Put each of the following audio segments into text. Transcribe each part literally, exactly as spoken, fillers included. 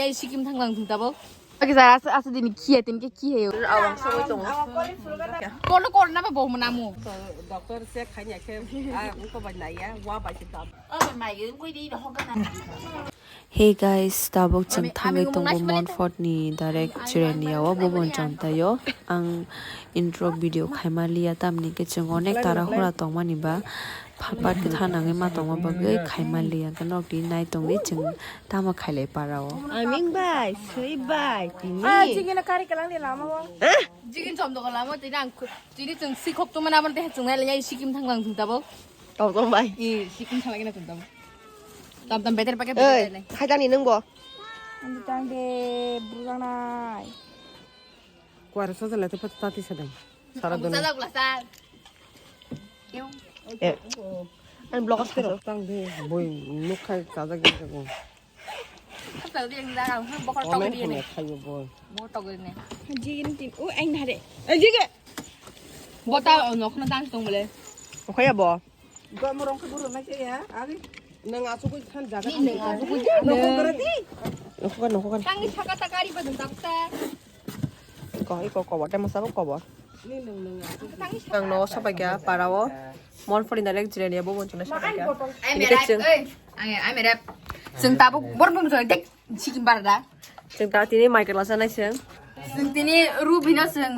Ei sikim thanglang thung tabok. Oke, jara asa, asa dini kiye, tin ke kiye. Awang sabo tongo. Kono kono na ba bo manamu. Doctor se khanya ke, ah, uko ba naya, wa ba si tam. Hey guys, tabuk chwng thangwi tongo Montfort ni direct Chirania o bubun chontaio. Ang intro video khaima liya, tamni ke chwng onek tara hura tongmani ba phapat khe thanangwi ma tongma bagwi khaima liya. Hwnkhe nok di nai tongdi chwng tamo khailai para o. Aming bai, sui bai, tini. Ah, jigin kari kalang di lama o. Jigin chom dogo lama, tini ang khu-, tini chwng sikhok tongmani abo tei chwng nai lanya sikim thanglang thung tabuk. Tong tong bai. I sikim thanglang na thung tabuk. Tam tam beter pakai beter nai. Hai tani nung bo. Ang tang de burang nai. Kuara sosa le tepat tati sadang. Sara dona. Sala gula sa. Kyo. Eh. Ani blog as karo. Tang de boi nuk khai chajak jak ko. Kata de yang da ka bokol tok de ne. Khayo boi. Bokol tok de ne. Jigin tin. O ang hare. Eh jige. Bota nok na dang tong bole. Okhaya bo. Gua morong ke buru na ke ya. Agi. Nang asuk kan jaga. Nang asuk. Nokok kan, nokok kan. Tangi saka takari ba dum takta. Ko, iko kobor, tei masa bo kobor. Ang no sapai kya, para o. Mon pori na lek jire bo bon chuna sapai kya. Ini kecil. Ang, ang merep. Sing tabuk bor bum so dek sikim bar da. Sing ta tini Michael asa nai sing. Sing tini Ruby no sing.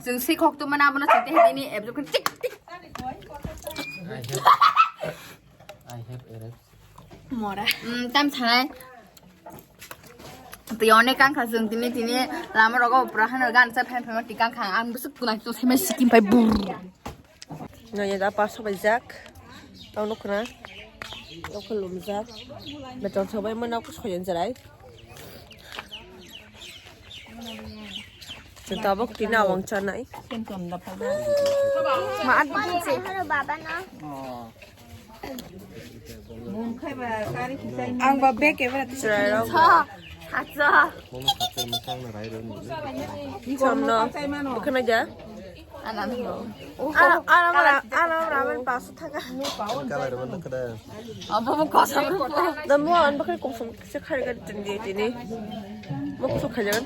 Sing si khok tu mana mana sing tini ebjok tik tik. I have a rap. Mora. Hmm, tam sanai. Tei onek kang kha chwng tini tini lama rogo pura hano gan sa phan phan tikang kha ang bwswk kunai to sema sikim pai bur. No ya da pa sobai jak. Tau no khna. Tau khulum jak. Beton sobai mana ko soyan jarai. Chwng tabuk tini awang chanai. Ma at bukun se. Ang ba bag ever at Chwrairok. Sa, sa. Chomno. Khna ja. Anan ho. Ara, ara, ara, ara, ara, ben pasu thaka. Abo mo kosa rupo. Da mo an bakri kosong se khari ga tindi tini. Mo kosong khajan.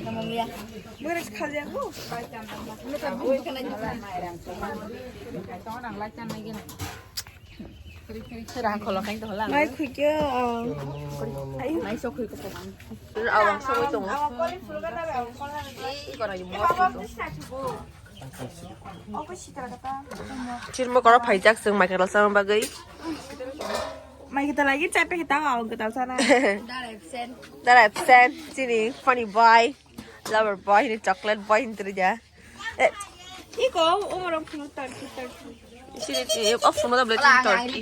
Namang ya. Beres khajan ho. Rang kolong kain to hola. Mai khui kyo. Mai so khui ko. Awang so tongo. Iko na yum. Chirmo koro phaijak chwng mai kala sama bagwi. Mai kita lagi cape kita awang kita sana. Dara absent. Dara absent. Chini funny boy. Lover boy ni chocolate boy ni terja. Eh. Iko umur phunu tarki tarki. Chini, eh, oh, phunu da bele chini tarki.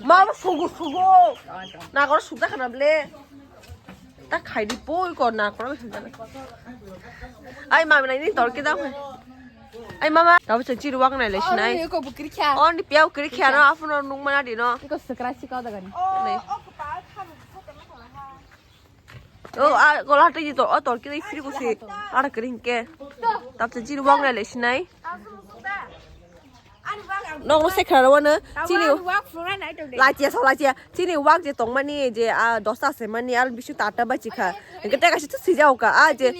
Ma ba sugu sugu. Na koro sugda khana bele. Ta khai di poi ko na koro. Ai mama nai ni torki da. Ai mama, ta bwsa chiri wak nai le sinai. Iko bukri kya. On di piau kri kya no afuno nung mana di no. Iko sekra sikau da gani. Nei. O a gola hati di to o torki dai firi kusi. Ara kri ke. Ta bwsa chiri wak nai le sinai. Nokno se khara wano chini lachia sa lachia chini wak je tongmani je a dosta se mani al bisu tata ba chikha. Engke tega situ sija oka a je.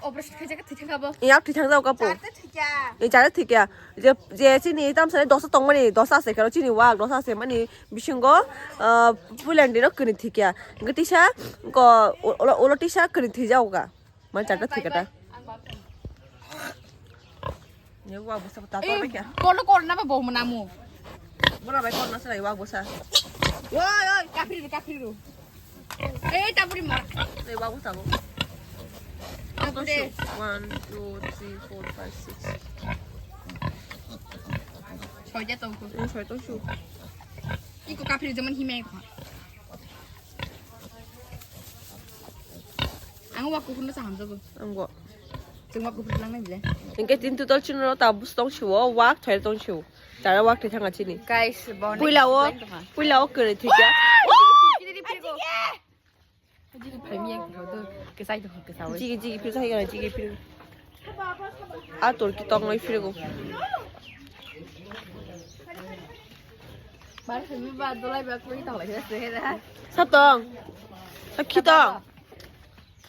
Operation khaijak thithang kabo. Yak thithang jao kapo. Charte thikya. Ni charte thikya. Je je chini tam sani dosta tongmani dosta se khara chini wak dosta se mani bisingo puilan dino kini thikya. Engke tisa ko ulo tisa kini thija oka. Mana chata thikata. Ni wa busa ta to kya? Kono kono na ba bo manamu. Bona bai kono sa wa busa. Oi oi kapri ru kapri ru. Eh tapuri mara. Ni wa busa bo. Tapuri. One, two, three, four, five, six. Soja tongku. Ni soja tongku. Iko kapri jaman hime ko. Ang wak kuphur no sa hamjago. Ang go. Chwng wak kuphur lang nai bile. Engke tin total chini ro ta bus tong siwo wak thai tong siwo. Tara wak thai thanga chini. Guys, bon. Puila o, puila o kere thikya. Jigi phai mi yang thau do, kesai do kesai. Jigi jigi phir thai kana jigi phir. A tor ki tong noi phir go. Bar phai mi ba dolai ba kuri tong lai se da. Satong. Khito.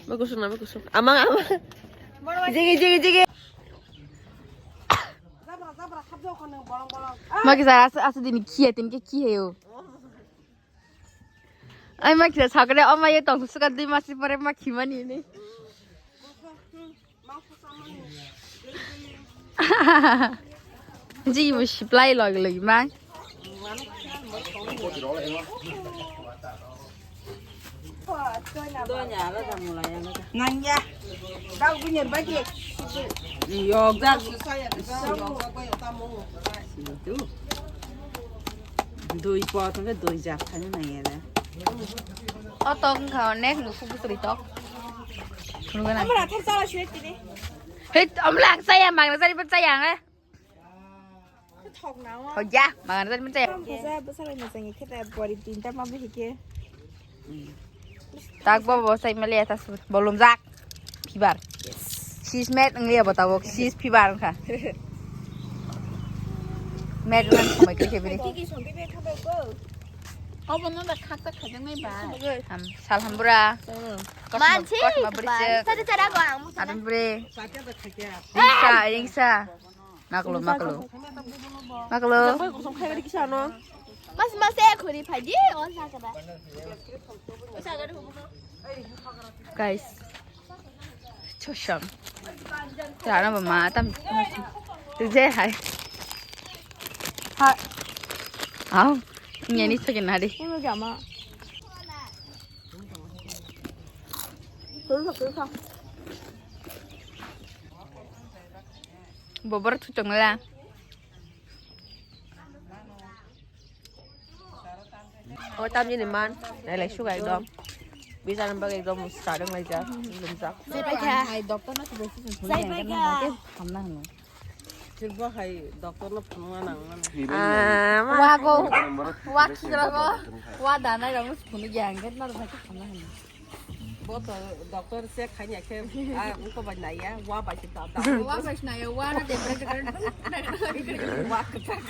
Bagus na, bagus. Amang, amang. Jigi, jigi, jigi. Ma kisa asa, asa dini kia, tin ke kia yo. Ai ma kisa sakre, o ma ye tong suka dui masi pore ma khimani ni. Ji mo supply log log ma. Nangya. Dau gunyar bagi. Yok dak. Dui pot ke dui jak thani nangya da. O tok wngkha onek nukhu bwswrwi tok. Nukgo na? Amra thar chala sui tini. Hei, amla ang chaya, mangna chari pa chaya ang, eh. Thok na wa. Hoja, mangna chari pa chaya. Kaisa bwsarok ni changi khe ta bori tinta ma bihike. Tak bo bo sai mele ta su bolum jak. Fever. Sis met nang liya botawok, sis fever wngkha. Met man khomai khe bini. Tiki sompi be khabai ko. Obo no da khakta khajang nai ba. Ham, sal hambura. Manchi. Kosma buri ba. Chek. Tadi cara ko ang. Adum buri. Ringsa, ringsa. Maklo, maklo. Maklo. Mas mas e khuri phaidi, o sakada. Guys. Chosam. Rana ba ma tam. Tu je hai. Ha. Au. Ini ni sakin hari. Ini gama. Kul kul kul. Bobor thu tongla. O tamjini man, nailai suka ekdom. Bisan bag ekdom sadang lai jak, lumjak. Sai paikha. Hai doctor no sudah sih. Sai paikha. Hamna hano. Thikbo hai doctor no phunukna nangmano. Ah, ma. Wa go, wa khira go, wa dana rong phunuk ya, angkat mar bhai hamna hano. Bo to doctor check khaina khe, ah, ungko bai naiya, wa bai se da, da. Wa bai se naiya, wa na temperature kan. Wa kwchak.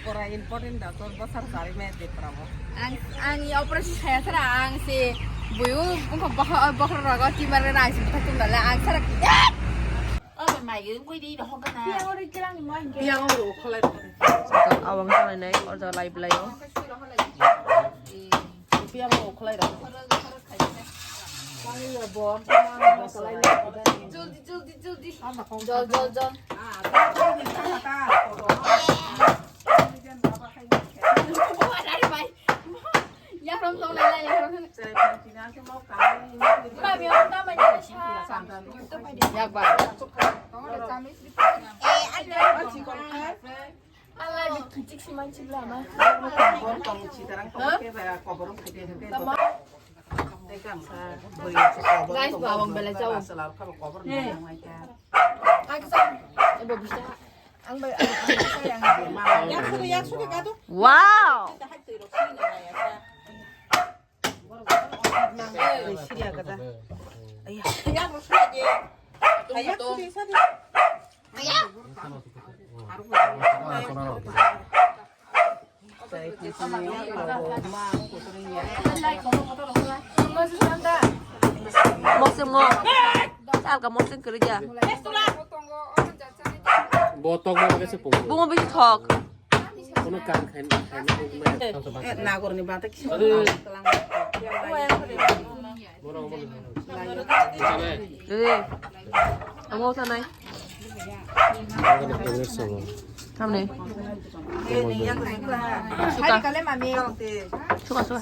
Pora important doctor bo sar sari me de prabo. Ang, ang operation saya sara ang se buyu ungko bokhro, bokhro rogo tumor na ang se butha tum dala ang sara. Oh, mai ge koi di no hokna. Piang o kholai. Awang kholai nai, ordo lai blai o. Piang o kholai rok. Joldi, joldi, joldi. Jol, jol, jol. Yakrom tong lai, yakrom. Ba, biang tama ni sa. Yak ba. Guys, bawang belai jauh. Wow. Mosem ngo. Salka mosem kwrwi ya. Bo tok ma khe se pungo. Bungo bisi thok. Kono kan khain khain. Nagorni bata kisi. Amo sanai. Tamni. Suka. Suka, suka.